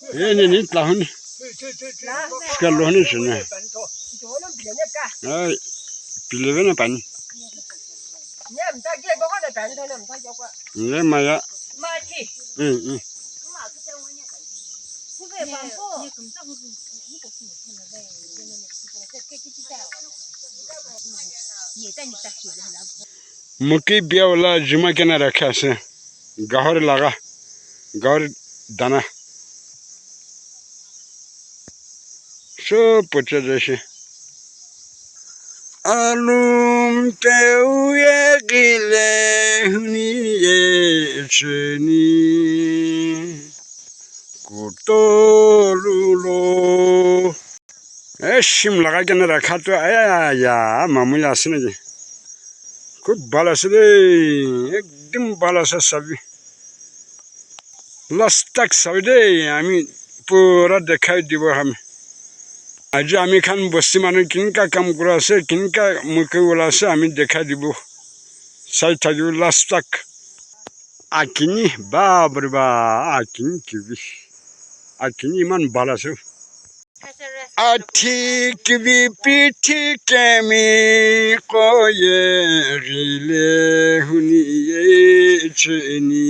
哎，你拉回你，这个罗你是呢？哎，比那边的笨。你妈呀！嗯嗯。মুকি বিয়া জিমা কেনে রাখা আছে গাহৰি লাগা গাহৰি দানা সব পচে যাইছে। আলুম তেউয়ে গিলে শুনিয়েছে নি কুতলুলো এ শিম লাগাই কেনে রাখাটো আয়া মামুলি আছে নাকি? খুব ভালো আছে রে, একদম ভালো আছে চাবি লাষ্ট তাক চাবি দেই, আমি পুৰা দেখাই দিব। আমি আজি আমি খান বস্তি মানুহ কেনেকুৱা কাম কৰা আছে, কেনেকুৱা মুখে ওলাইছে আমি দেখাই দিব, চাই থাকিব লাষ্ট তাক। আকিনি বাপৰে বা আকিনি কিবি আকিনি ইমান ভাল আছে। আঠি কিবি পিঠি কেমি কয়ে গিলে শুনিয়েছে নি।